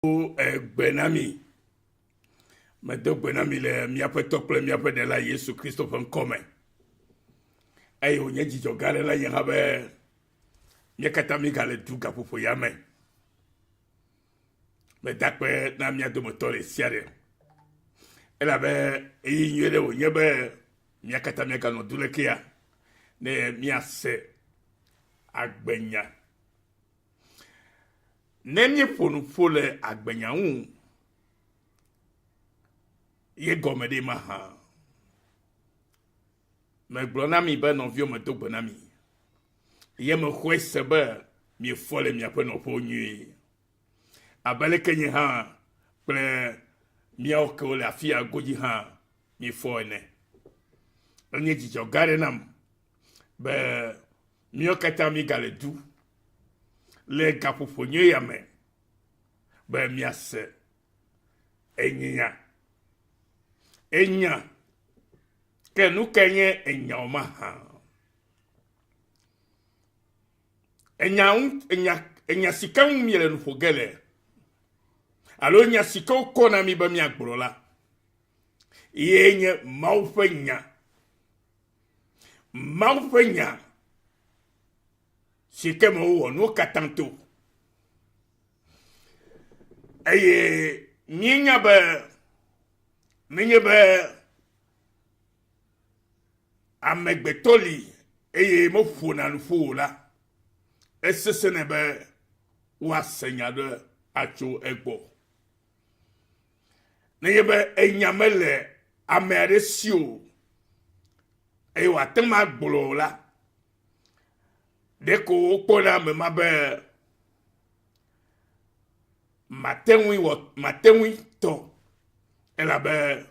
Egbe na mi. Medo gbe na mi le míaƒe Tɔ kple míaƒe Ɖela Yesu Kristo ƒe ŋkɔ me. Eye wònye dzidzɔ gã aɖe na nye hã be mía katã mígale du gaƒoƒo ya me. Meda akpe na mía dometɔ ɖe sia ɖe. Elabe ɣeyiɣi nyui ɖe wònye be mía katã míaganɔ du lekea ne míase agbenya. Ne míeƒo nu ƒo le agbenya ŋu ye gɔme ɖe mahã? Megblɔ na mi be nɔviwo medo gbe na mi. Ye mexɔe se be miefɔ le miaƒe nɔƒewo nyuie. Abe leke nye hã kple míawo kewo le afi ya godzi hã míefɔ ene. Enye dzidzɔ gã aɖe nam be Míawo katã mígale du le gaƒoƒo nyui ya me be míase enya. Enya. Ke nu kae nye enyawo mahã? Enya ŋu, enya, enya si ke ŋu míele nu ƒo ge le alo nya si ke wokɔ na mí be míagblɔ la, ye nye Mawu ƒe nya. Mawu ƒe nya si ke me wowɔ nuwo katã to. Eye míenya be nenye be amegbetɔ li eye meƒona nu ƒo o la, esesẽnɛ be woase nya ɖe atso egbɔ. Nenye be enya mele ame aɖe si o eye wòate ŋu agblɔ o la, ɖeko wokpɔna ame ma be mate ŋui wɔ mate ŋui tɔ elabe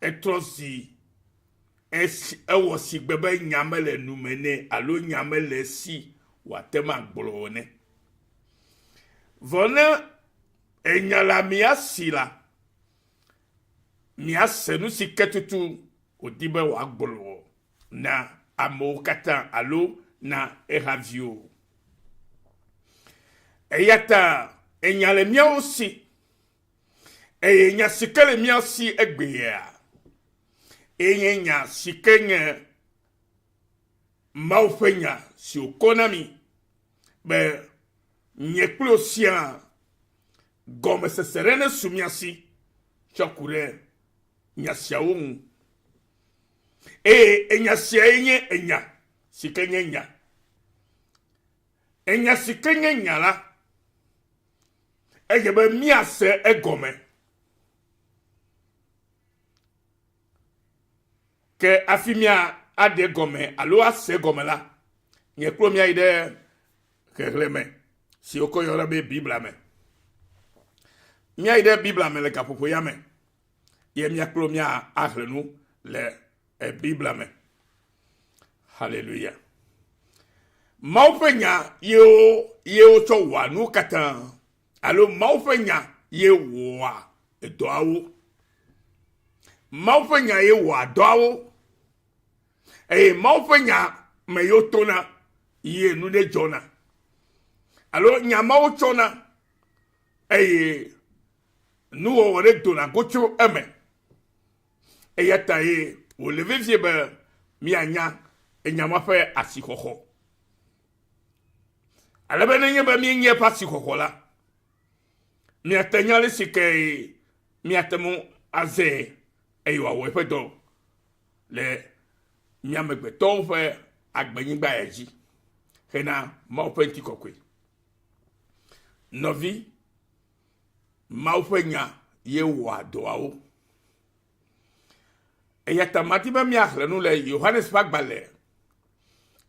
etrɔ zi esi ewɔ sigbe be nya mele nu me nɛ alo nya mele esi wòate ŋu agblɔ o ene. Vɔ ne enya le amea si la, miase nu si ke tutu wòdi be wòagblɔ na amewo katã alo na ehaviwo. Eya ta enya le míawo si eye nya si ke le mía si egbea enye nya si ke nye Mawu ƒe nya si wòkɔ na mí be nye kple wò siaa gɔmesese ɖe nesu mía si tsɔ ku ɖe nya siawo ŋu. Eye enya siae nye enya si ke nye nya. Enya si ke nye nya la, edze be míase egɔme. Ke hafi míaɖe egɔme alo ase egɔme la, nye kple míayi ɖe xexlẽme si wokɔ yɔna be Biblia me. Míayi ɖe Biblia me le gaƒoƒo ya me ye mía kple mía axlẽ nu le e, Biblia me. Haleluya. Mawu ƒe nya ye ye wotsɔ wɔa nuwo katã alo Mawu ƒe nya ye wɔa edɔawo. Mawu ƒe nya ye wɔa dɔawo eye Mawu ƒe nya me ye wotona ye nu ɖe dzɔna alo nya mawo tsɔna eye nuwɔwɔ ɖe dona go tso eme. Eya ta ye wòle vevie be míanya enya ma ƒe asixɔxɔ. Ale be nenye be míenye eƒe asixɔxɔ la, míate nya ale si ke míate ŋu azãe eye wòawɔ eƒe dɔ le mía amegbetɔwo ƒe agbenyigba ya dzi hena Mawu ƒe ŋutikɔkɔe. Nɔvi, Mawu ƒe nya ye wɔa dɔawo. Eya ta madi be míaxlẽ nu le Yohanes ƒe agbalẽ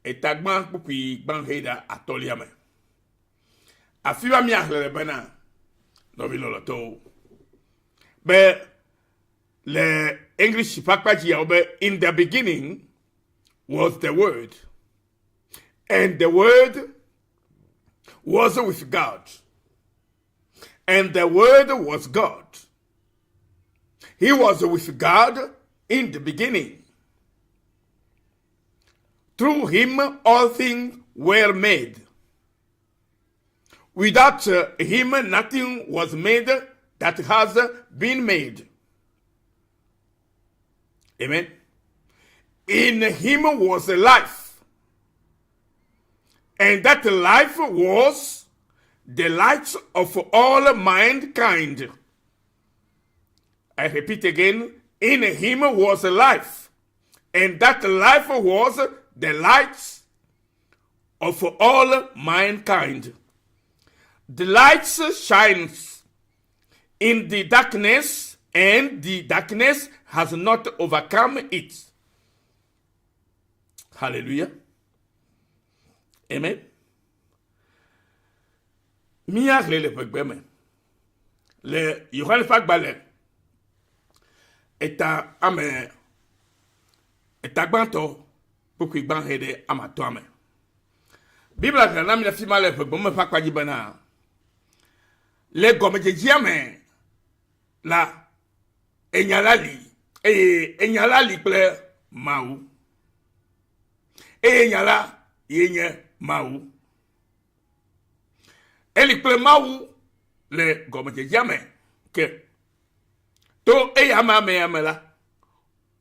etagbã kpukpui gbã hee ɖe atɔ̃lia me. Afi ma míaxlẽ le bena, nɔvi lɔlɔ̃tɔwo, be le English ƒe akpa dzi yawo be in the beginning was the word and the word was with God and the word was God. He was with God in the beginning. Through him all things were made. Without him nothing was made that has been made. Amen. In him was life, and that life was the light of all mankind. I repeat again, in him was life, and that life was the light of all mankind. The light shines in the darkness, and the darkness has not overcome it. Hallelujah. Amen. Míaxlẽ le ʋegbe me le Yohanes ƒe agbalẽ eta ame eta gbãtɔ kpukpui gbã he ɖe ame atɔ̃a me. Biblia xlẽ na mi le fi ma le ʋegbe me ƒe akpa dzi bena le gɔmedzedzea me la enya la li eye enya la li kple Mawu eye nya la ye nye Mawu. Eli kple Mawu le gɔmedzedzea me ke. To eya amea me la,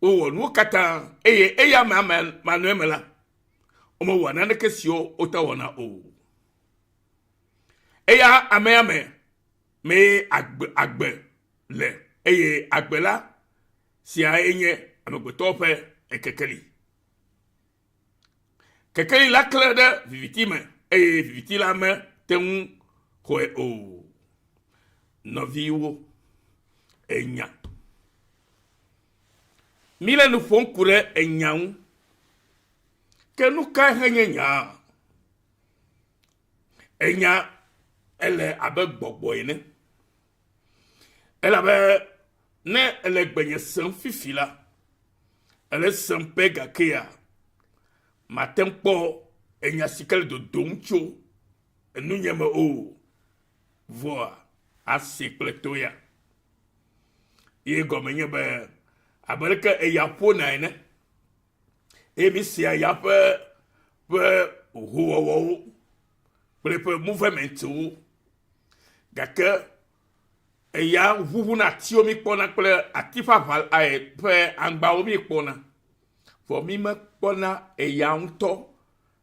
wowɔ nuwo katã eye eya amea manɔe me la, womewɔ naneke siwo wote wɔna o. Eya amea me mee agbe, agbe le eye agbe la siae nye amegbetɔwo ƒe kekeli. Kekeli la klẽ ɖe viviti me eye viviti la mete ŋu xɔe o. Nɔviwo, enya. Míle nu ƒom ku ɖe enya ŋu. Ke nu kae henye nyaa? Enya ele abe gbɔgbɔ ene. Elabe ne ele gbenye sem fifi la, ele sem pɛ gakea, mate ŋu kpɔ enya si ke le dodom tso enunye me o. Vɔa ase kple to ya. Ye gɔme nye be abe leke eya ƒona ene. Eye mísea ya ƒe ƒe howɔwɔwo kple eƒe movementwo. Gake eya ʋuʋuna atiwo míkpɔna kple ati ƒe aʋa ƒe aŋgbawo míekpɔna. Vɔ mímekpɔna eya ŋutɔ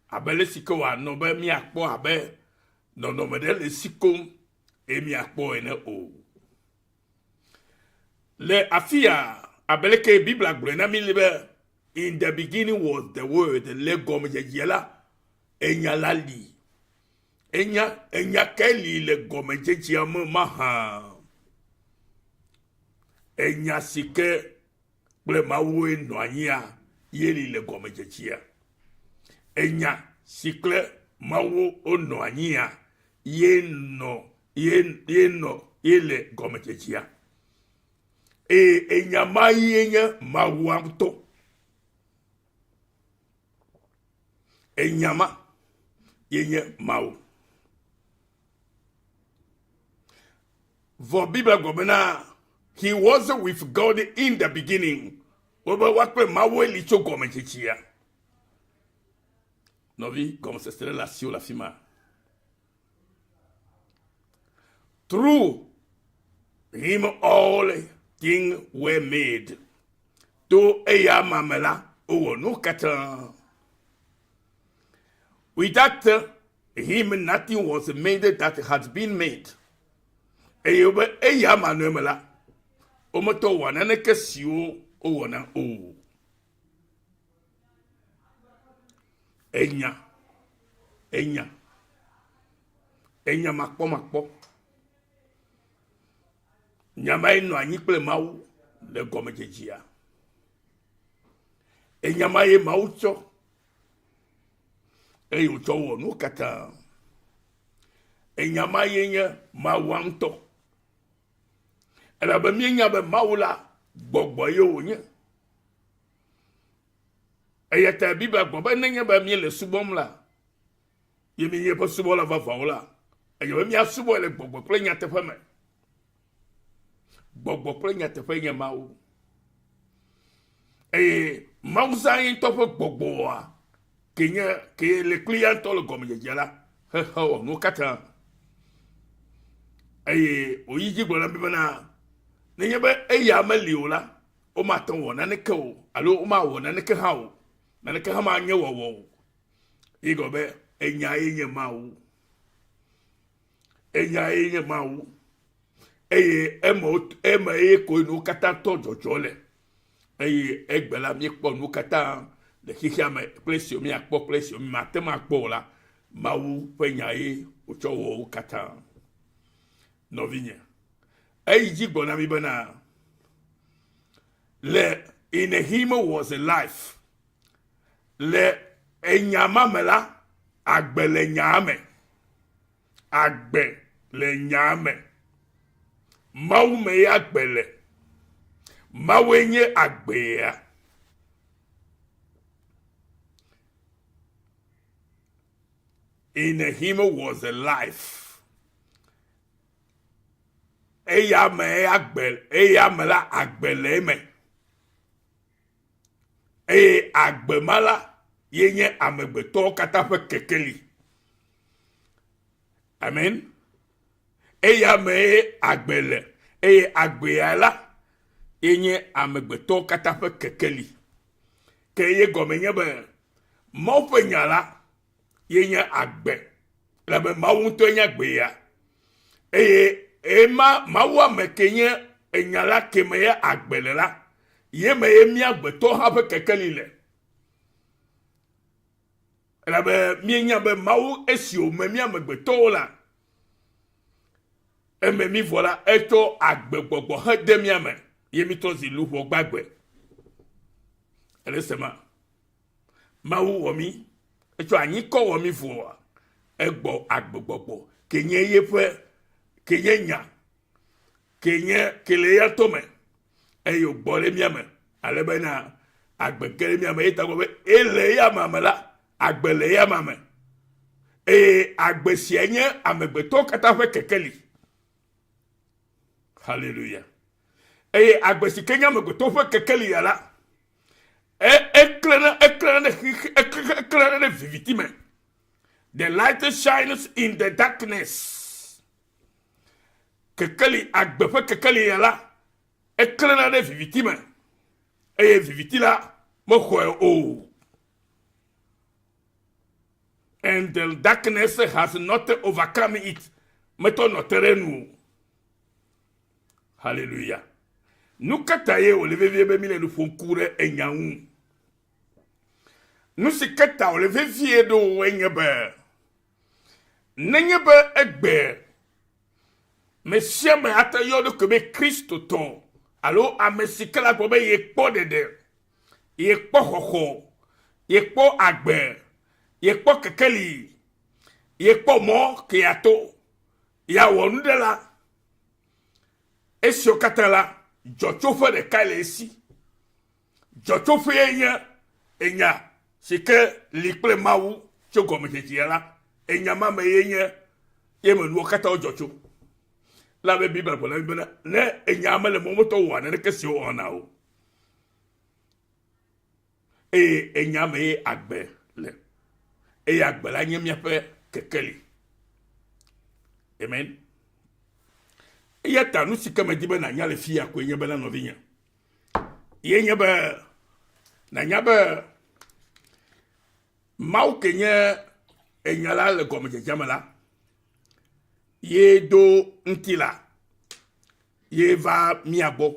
abe ale si ke wòanɔ be míakpɔ abe nɔnɔme ɖe le esi koŋ eye míakpɔ ene o. Le afi ya, abe leke Biblia gblɔe na mí be in the beginning was the word, le gɔmedzedzea la, enya la li. Enya, enya kae li le gɔmedzedzea me mahã? Enya si ke kple Mawue nɔ anyia ye li le gɔmedzedzea. Enya si kple Mawu wonɔ anyia ye nɔ ye ye nɔ ye le gɔmedzedzea. Eye enya ma ye nye Mawua ŋutɔ. Enya ma ye nye Mawu. Vɔ Biblia gblɔ bena he was with God in the beginning. Wobe woa kple Mawue li tso gɔmedzedzea. Nɔvi, gɔmesese ɖe le asiwò le afi ma. Through him all things were made. To eya ma me la, wowɔ nu katã. Without him nothing was made that has been made. Eye wobe eya ma nɔe me la, wometɔ wɔ naneke siwo wowɔna o. Enya, enya, enya makpɔmakpɔ. Nya mae nɔ anyi kple Mawu le gɔmedzedzea. Enya ma ye Mawu tsɔ eye wòtsɔ wɔ nu katã. Enya ma ye nye Mawua ŋutɔ. Elabe míenya be Mawu la gbɔgbɔ ye wònye. Eya ta Biblia gblɔ be nenye be míele subɔm la, ye míenye eƒe subɔla vavãwo la, edze be míasubɔe le gbɔgbɔ kple nyateƒe me. Gbɔgbɔ kple nyateƒe nye Mawu. Eye Mawu zã ye ŋutɔ ƒe gbɔgbɔa ke nye ke le kple ya ŋutɔ le gɔmedzedzea la hehe wɔ nuwo katã. Eye wòyi dzi gblɔ na mí bena, nenye be eya meli o la, womate ŋu wɔ naneke o, alo womawɔ naneke hã o, naneke hã manye wɔwɔ o. Ye gɔme be enya ye nye Mawu. Enya ye nye Mawu. Eye eme eme ye koe nuwo katã tɔ dzɔdzɔ le. Eye egbe la míekpɔ nuwo katã le xexea me kple esiwo míakpɔ kple esiwo mímate ŋu akpɔ o la, Mawu ƒe nya ye wòtsɔ wɔ wo katã. Nɔvinye, eyi dzi gblɔ na mí bena, le in him was a life. Le enya ma me la, agbe le nyaa me. Agbe le nyaa me. Mawu me ye agbe le. Mawue nye agbea. In him was a life. Eya me agbe, eya me la agbe le eme. Eye agbe ma la ye nye amegbetɔwo katã ƒe kekeli. Amen. Eya mee agbe le eye agbea la ye nye amegbetɔwo katã ƒe kekeli. Ke ye gɔme nye be Mawu ƒe nya la ye nye agbe elabe Mawu ŋutɔe nye agbea. Eye ema Mawu ame ke nye enya la ke me ye agbe le la, ye me ye mía agbetɔ hã ƒe kekeli le. Elabe míenya be Mawu esi wòme mía amegbetɔwo la, eme mí vɔ la, etsɔ agbegbɔgbɔ hede mía me ye mítrɔ zi luʋɔ gbagbe. Ele sema. Mawu wɔ mí, etsɔ anyikɔ wɔ mí vɔa, egbɔ agbegbɔgbɔ ke nye yeƒe, ke nye nya, ke nye ke le eya ŋutɔ me eye wògbɔ ɖe mía me ale bena agbe ge ɖe mía me. Eya ta gblɔ be ele eya amea me la, agbe le eya amea me eye agbe sia nye amegbetɔwo katã ƒe kekeli. Haleluya. Eye agbe si ke nye amegbetɔwo ƒe kekeli ya la, eklẽna eklẽna ɖe xixe eklẽna ɖe viviti me. The light shines in the darkness. Kekeli agbe ƒe kekeli ya la, eklẽna ɖe viviti me eye viviti la mexɔe o. And the darkness has not overcome it. Metɔ nɔ te ɖe enu o. Hallelujah. Nu ka ta ye wòle vevie be míle nu ƒom ku ɖe enya ŋu? Nu si ke ta wòle vevie ɖo enye be nenye be egbe me sia me ate yɔ ɖokui be Kristotɔ alo ame si ke la gblɔ be yekpɔ ɖeɖe, yekpɔ xɔxɔ, yekpɔ agbe, yekpɔ kekeli, yekpɔ mɔ ke yeato, yeawɔ nu ɖe la, Esiwo katã la, dzɔtsoƒe ɖekae le esi. Dzɔtsoƒee nye enya si ke li kple Mawu tso gɔmedzedzea la. Enya ma me ye nye ye me nuwo katã wodzɔ tso. La be Biblia gblɔ na mi bena ne enya mele mɔ metɔ wɔa naneke si wowɔna o. Eye enya me ye agbe le. Eye agbe la nye míaƒe kekeli. Amen. Eya ta nu si ke medi be nànya le fiya koe nye bena nɔvinye. Ye nye be nànya be Mawu ke nye enya la le gɔmedzedzea me la, ye do ŋutilã ye va mía gbɔ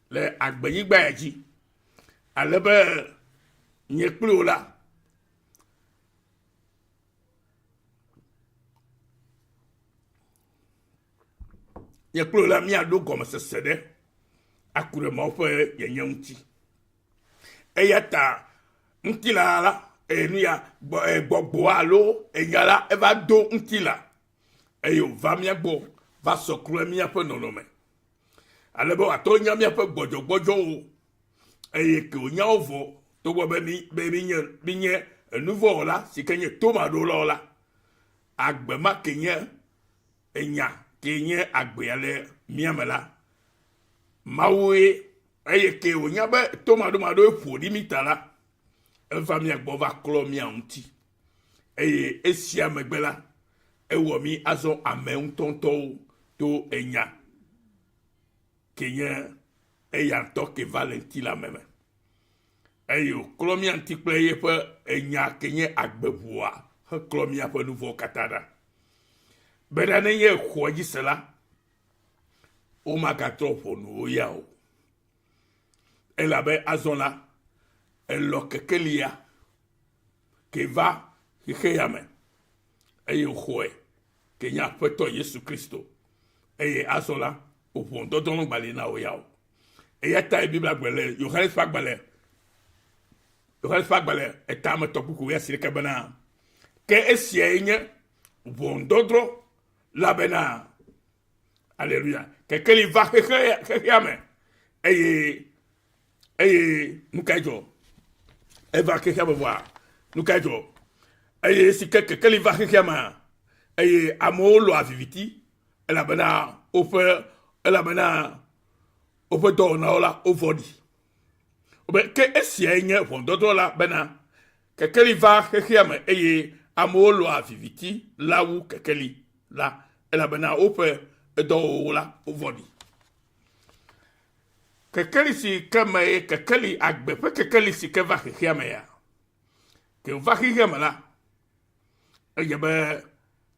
le agbenyigba ya dzi ale be nye kpli wò la nye kpli wò la míaɖo gɔmesese ɖe aku ɖe Mawu ƒe nyenye ŋuti. Eya ta ŋutilã la, enu ya gbɔgbɔa alo enya la eva do ŋutilã eye wòva mía gbɔ va sɔ kple míaƒe nɔnɔme ale be wòate ŋu nya míaƒe gbɔdzɔgbɔdzɔwo eye ke wònya wo vɔ togbɔ be mí be mínye mínye enuvɔ̃wɔla si ke nye tomaɖolawo la, agbe ma ke nye enya ke nye agbea le mía me la, Mawue eye ke wònya be tomaɖomaɖoe ƒo ɖi mí ta la, eva mía gbɔ va klɔ mía ŋuti. Eye esia megbe la, ewɔ mí azɔ ame ŋutɔŋutɔwo. to enya ke nye eya ŋutɔ ke va le ŋutilã me me. Eye wòklɔ mía ŋuti kple yeƒe enya ke nye agbeʋua heklɔ míaƒe nu vɔ̃wo katã ɖa. Bena ne nye xɔ edzi se la, womagatrɔ ʋɔnu wo ya o. Elabe azɔ la, elɔ kekelia ke va xexe ya me eye wòxɔe ke nye Aƒetɔ Yesu Kristo. Eye azɔ la, ʋɔnudɔdrɔ̃ megbali na wò ya o. Eya tae Biblia gblɔ le Yohanes ƒe agbalẽ Yohanes ƒe agbalẽ eta ame tɔ kpukpui wuiasieke bena, ke esiae nye ʋɔnudɔdrɔ̃ la bena, aleluya, kekeli va xexe xexea me eye eye nu kae dzɔ? Eva xexea me vɔa, nu kae dzɔ? Eye esi ke kekeli va xexea mea, eye amewo lɔa viviti elabena woƒe elabena woƒe dɔwɔnawo la wovɔ̃ɖi. Wobe ke esiae nye ʋɔnudɔdrɔ̃ la bena kekeli va xexea me eye amewo lɔa viviti la wu kekeli la elabena woƒe dɔwɔwɔwo la wovɔ̃ɖi. Kekeli si ke me kekeli agbe ƒe kekeli si ke va xexea me ya ke va xexea me la edze be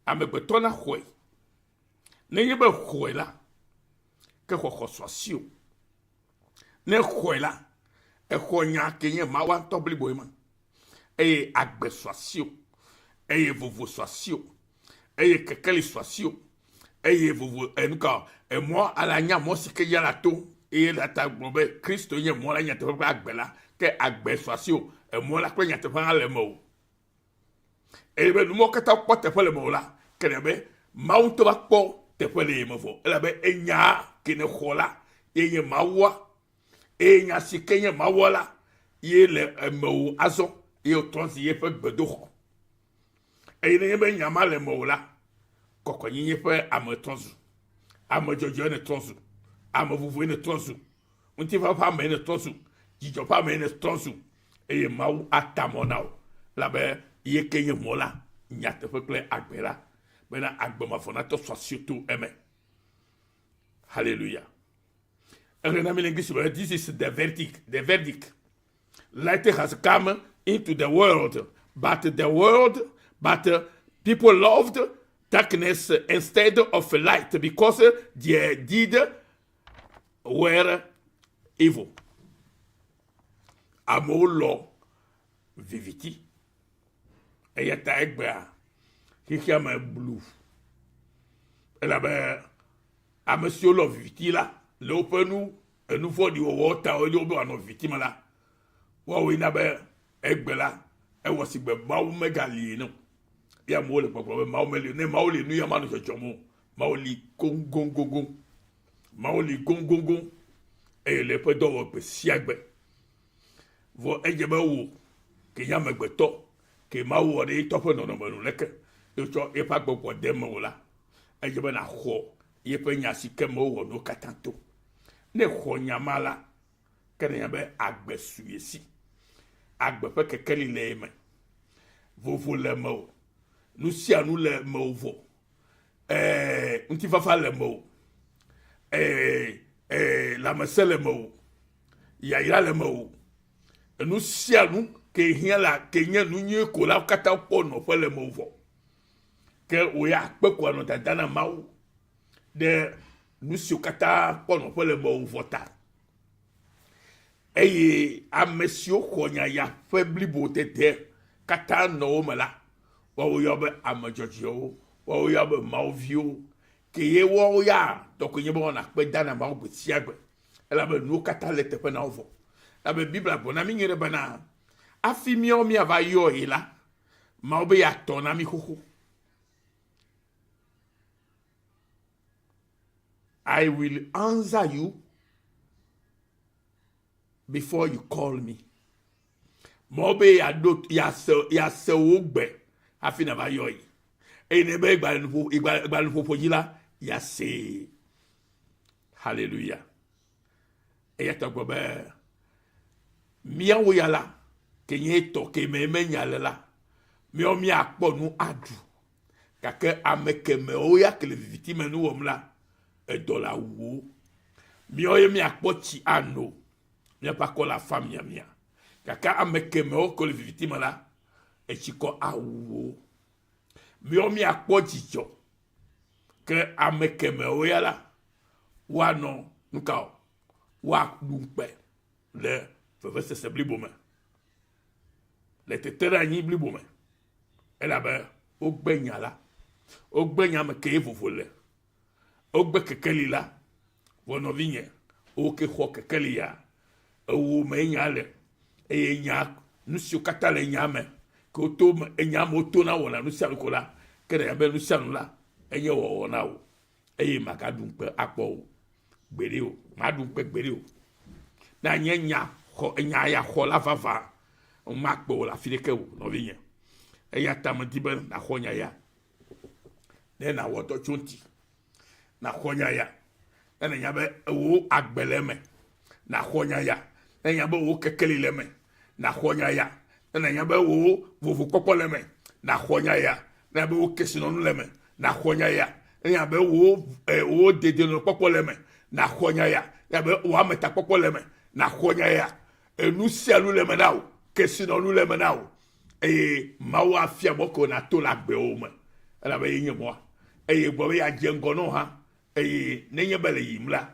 amegbetɔ naxɔe. Nenye be xɔe la, ke xɔxɔ su asiwò. Ne xɔe la, exɔ nya ke nye Mawua ŋutɔ bliboe ma. Eye agbe su asiwò. Eye vovo su asiwò. Eye kekeli su asiwò. Eye vovo enuka emɔ ale anya mɔ si ke dzi ala to eye la ta gblɔ be Kristo nye mɔ la nyateƒe kple agbe la. Ke agbe su asiwò. Emɔ la kple nyateƒe hã le mewò. Eye be numɔwo katã kpɔ teƒe le mewò la, ke ɖe be Mawu ŋutɔ va kpɔ teƒe le ye me vɔ. Elabe enya ke nèxɔ la, ye nye Mawua. Eye nya si ke nye Mawua la, ye le emewò azɔ, eye wòtrɔ zi yeƒe gbedoxɔ. Eye nenye be nya ma le mewò la, kɔkɔenyenye ƒe ame trɔ zu. Ame dzɔdzɔe nètrɔ zu. Ame vovoe nètrɔ zu. Ŋutifafa ame nètrɔ zu. Dzidzɔ ƒe ame nètrɔ zu. Eye Mawu ata mɔ na wò, elabe ye ke nye mɔ la, nyateƒe kple agbe la, bena agbe mavɔ natɔ su asiwò to eme. Haleluya. Exlẽ na mi le English be, This is the verdict, the verdict. Light has come into the world, but the world, but people loved darkness instead of light because their deed were evil. Amewo lɔ viviti. Eya ta egbea xexea me blu. Elabe ame siwo lɔ viviti la le woƒe nu enu vɔ̃ɖi wɔwɔ ta woɖo be woanɔ viviti me la, woawoe na be egbe la ewɔ si gbe Mawu megali ene o. Ye amewo le gbɔgblɔ be Mawu meli o. Ne Mawu li nu ya manɔ dzɔdzɔm o. Mawu li goŋgoŋgoŋgoŋ. Mawu li goŋgoŋgoŋ eye le eƒe dɔ wɔ gbe sia gbe. Vɔ edze be wò ke nye amegbetɔ ke Mawu wɔ ɖe yetɔ ƒe nɔnɔme nu leke ye wotsɔ eƒe agbɔgbɔ de mewò la, edze be nàxɔ yeƒe nya si ke me wowɔ nuwo katã to. Ne èxɔ nya ma la, ke nènya be agbe su ye si. Agbe ƒe kekeli le ye me. Vovo le mewò. Nu sia nu le mewò vɔ. Ɛɛ, ŋutifafa le mewò. Ɛɛ, ɛɛ, lãmesẽ le mewò. Yayra le mewò. Enu sia nu ke hiã la, ke nye nu nyui ko la katã kpɔ nɔƒe le mewò vɔ. Ke wò ya akpe ko anɔ dada na Mawu ɖe nu siwo katã kpɔ nɔƒe le mewò vɔ ta. Eye ame siwo xɔ nya ya ƒe blibodede katã nɔ wo me la, woawo yɔ be ame dzɔdzɔewo, woawo yɔ be Mawu viwo. Ke ye woawo ya dɔ koe nye be woanɔ akpe dam na Mawu gbe sia gbe, elabe nuwo katã le eteƒe na wo vɔ. Elabe Biblia gblɔ na mí nyuie ɖe bena, hafi míawo míava yɔ ye la, Mawu be yeatɔ na mí xoxo. I will answer you before you call me. Mawu be yeaɖo yease yease wò gbe hafi nàva yɔ ye. Eye ne be egba le nuƒo egba egba le nuƒoƒo dzi la, yeasee. Hallelujah. Eya ta gblɔ be míawo ya la, ke nye etɔ ke me menya le la, míawo míakpɔ nu aɖu. Gake ame kemewo ya ke le viviti me nu wɔm la, edɔ le awu wo. Miawo ye miakpɔ tsi ano. Miaƒe akɔ le afa miamia. Gake ame kemewo ke le viviti me la, etsikɔ awu wo. Miawo miakpɔ dzidzɔ. Ke ame kemewo ya la, woanɔ nuka o? Woaɖu ŋukpe le vevesese blibo me, le teteɖeanyi blibo me. Elabe wogbe nya la. Wogbe nya me kee vovo le. Wogbe kekeli la. Vɔ nɔvinye, wò ke xɔ kekeli ya, ewò mee nya le. Eye nya, nu siwo katã le nya me, ke woto me, enya me wotona wɔna nu sia nu ko la, ke ɖe be nu sia nu la, enye wɔwɔ na wò. Eye màgaɖu ŋukpe akpɔ o. Gbeɖe o. Màɖu ŋukpe gbeɖe o. Ne anye nya xɔ, enya ya xɔ la vavã, makpe wò le afi ɖeke o, nɔvinye. Eya ta medi be nàxɔ nya ya ne nàwɔ dɔ tso ŋuti. Nàxɔ nya ya ne nènya be wò agbe le eme. Nàxɔ nya ya ne nènya be wò kekeli le eme. Nàxɔ nya ya ne nènya be wò vovokpɔkpɔ le eme. Nàxɔ nya ya ne nènya be wò kesinɔnu le eme. Nàxɔ nya ya ne nènya be wò wò dedienɔnɔkpɔkpɔ le eme. Nàxɔ nya ya ne nènya be wò ametakpɔkpɔ le eme. Nàxɔ nya ya enu sia nu le eme na wò, kesinɔnu le eme na wò, eye Mawu afia mɔ ke nàto le agbewo me, elabe ye nye mɔa. Eye gblɔ be yeadze ŋgɔ na wò hã, eye nenye be le yiyim la,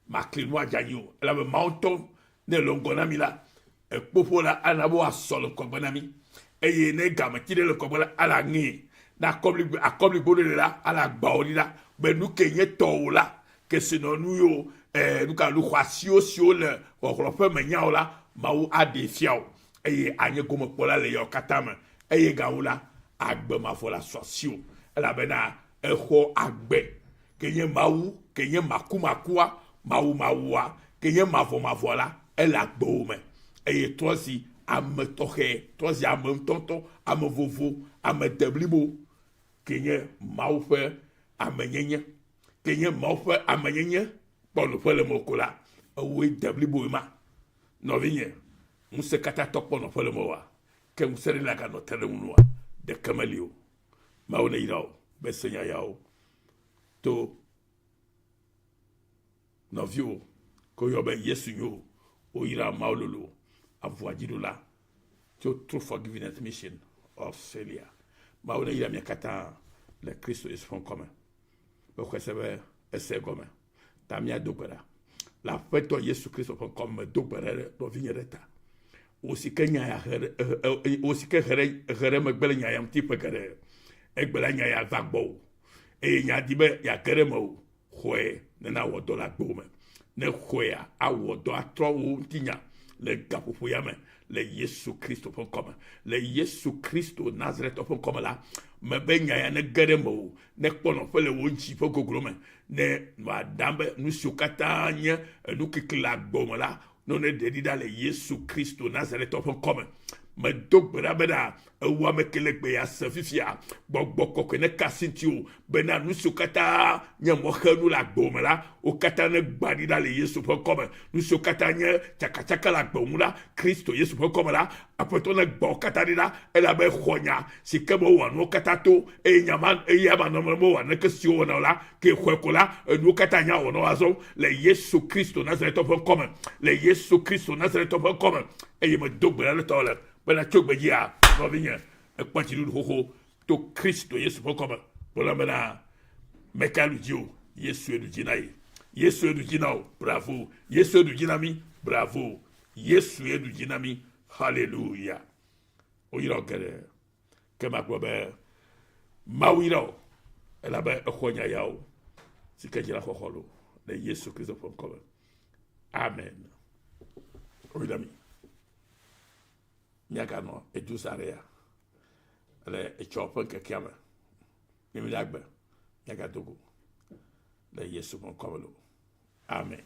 makli nu adze anyi o, elabe Mawu ŋutɔ ne le ŋgɔ na mi la, ekpoƒo la ana be woasɔ le ŋgɔgbe na mi, eye ne gameti ɖe le ŋgɔgbe la, ala ŋee, ne akɔbligbo akɔbligbo ɖe le la, ala gbã wò ɖi ɖa, be nu ke nye tɔwò la, kesinɔnu yiwo, eh, nuka, nu xɔasiwo siwo le xɔxlɔ̃ƒe me nya o la, Mawu aɖee fia wò, eye anye gomekpɔla le yawo katã me. Eye gawu la, agbe mavɔ la su asiwò, elabena èxɔ agbe, ke nye Mawu, ke nye makumakua, Mawu mawua, ke nye mavɔmavɔa la, ele agbewò me. Eye trɔ zi ame tɔxɛ, trɔ zi ame ŋutɔŋutɔ, ame vovo, ame deblibo, ke nye Mawu ƒe amenyenye. Ke nye Mawu ƒe amenyenye kpɔ nɔƒe le mewò ko la, ewòe de bliboe ma. Nɔvinye, ŋusẽkatãtɔ kpɔ nɔƒe le mewòa? Ke ŋusẽ ɖe naganɔ te ɖe ŋunua? Ɖeke meli o. Mawu neyra wò be se nya yawo to nɔviwò ke woyɔ be Yesu nyo woyra Mawu lolo avua dziɖula tso True Forgiveness Mission Australia. Mawu neyra mia katã le Kristo Yesu ƒe ŋkɔ me. Mexɔe se be ese egɔme. Ta míado gbe ɖa. Le Aƒetɔ Yesu Kristo ƒe ŋkɔ me medo gbe ɖa ɖe nɔvinye ɖe ta. Wò si ke nya ya he ɖe, wò si ke he ɖe, he ɖe megbe le nya ya ŋuti ƒe geɖe. Egbe la nya ya va gbɔwò eye nya di be yeage ɖe mewò. Xɔe ne nawɔ dɔ le agbewò me. Ne xɔea, awɔ dɔ atrɔ wò ŋutinya le gaƒoƒo ya me le Yesu Kristo ƒe ŋkɔ me. Le Yesu Kristo Nazaretɔ ƒe ŋkɔ me la, mebe nya ya nege ɖe mewò, nekpɔ nɔƒe le wò dzi ƒe goglo me, ne wòaɖam be nu siwo katã nye enukikli le agbewò me la, ne woneɖe ɖi ɖa le Yesu Kristo Nazaretɔ ƒe ŋkɔ me. Medo gbe ɖa bena ewu ame ke le gbe ya se fifia. Gbɔgbɔ kɔkɔe neka asi ŋutiwò bena nu siwo katã nye mɔxenu le agbewò me la, wo katã negbã ɖi ɖa le Yesu ƒe ŋkɔ me. Nu siwo katã nye tsakatsaka le agbewò ŋu la, Kristo Yesu ƒe ŋkɔ me la, Aƒetɔ negbã wo katã ɖi ɖa, elabe exɔ nya si ke mewɔa nuwo katã to, eye nya ma eya manɔme mewɔa naneke si wowɔna o la, ke xɔe ko la, enuwo katã nya wɔ na wo azɔ le Yesu Kristo Nazaretɔ ƒe ŋkɔ me, le Yesu Kristo Nazaretɔ ƒe ŋkɔ me. Eye medo gbe ɖa ɖe tɔwò le bena tso gbedzia, nɔvinye, èkpɔ dziɖuɖu xoxo to Kristo Yesu ƒe ŋkɔ me. Gblɔ bena, meka ɖu dzi o, Yesue ɖu dzi na ye. Yesue ɖu dzi na wò, bravo. Yesue ɖu dzi na mí, bravo. Yesue ɖu dzi na mí, haleluya. Woyra wò geɖe. Ke magblɔ be Mawu yra wò elabe exɔ nya yawo si ke dzra xɔxɔ lo le Yesu Kristo ƒe ŋkɔ me. Amen. Woyra mi. Míaganɔ edu Sarea le etsɔ ƒe ŋkekea me. Ne mi le agbe, míagado go le Yesu ƒe ŋkɔ me lo. Amen.